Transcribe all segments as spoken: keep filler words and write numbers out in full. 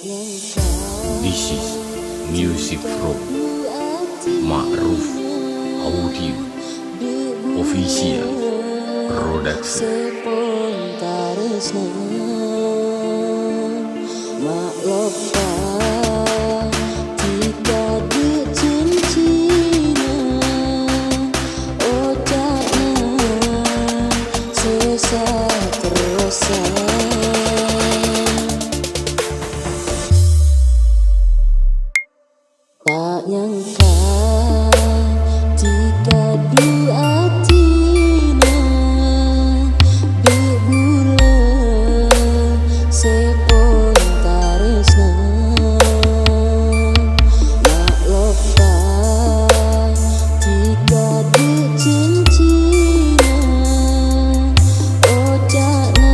This is music from Ma'ruf Audio Official Production. Ta' nyangka dhika dhu atina bi' bulâ sè pon tarèsna. Na' loppa dhika dhu jhânjhina, oca'na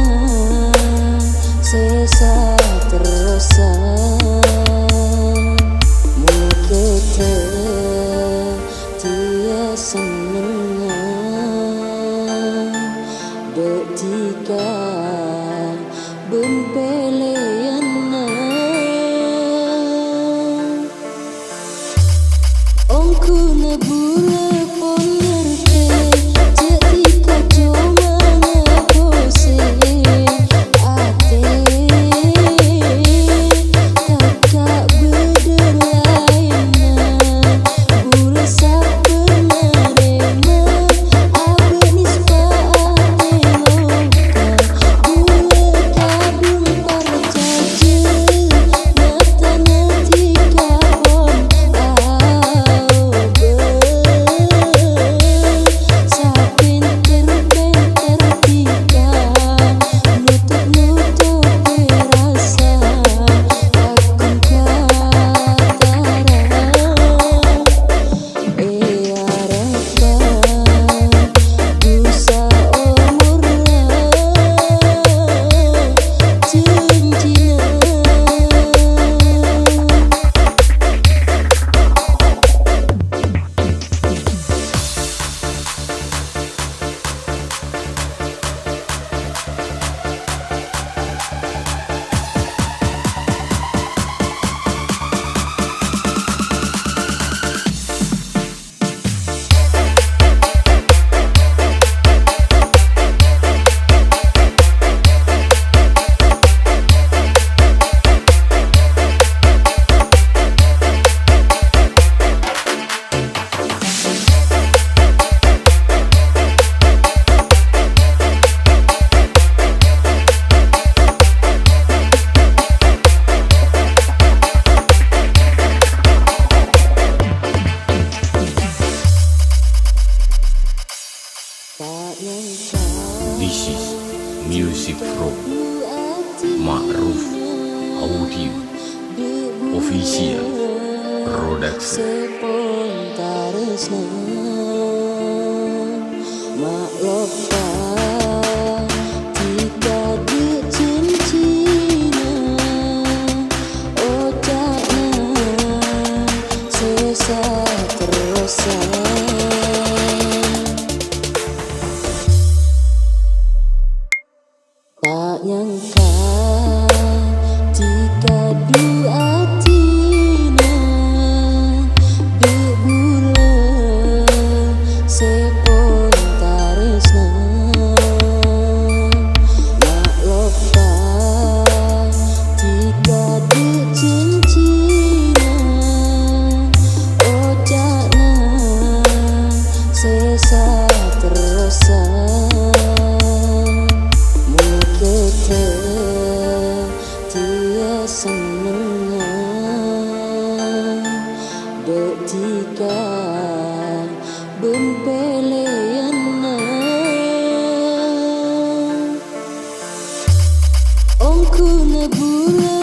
sè saterrosan. Moghâ dhâddhiyâ sennengnga bâ' dhika bân pèlèyanna. Ongghuna bulâ pon ngartè, jhâ' dhika coma ngabusè atè. Taka' bâdâ laènna, bulâ sabbhân narèma, abâ' nispa atè loka. Bulâ kadhung parcajâ, nyatana dhika pon aobâ. Sapènter-pènter dhika nutup-nutupi rasa aghung katara. Èarapa dhusa omorra jhânjhina. This is music from Ma'ruf Audio Official Production. Oca'na sè saterrosan. Ta' nyangka dhika dhu atina bi' bulâ sè pon tarèsna. Na' loppa dhika dhu jhânjhina, oca'na sè saterrosan. Moghâ dhâddhiyâ sennengnga bâ' dhika bân pèlèyanna. Ongghuna bulâ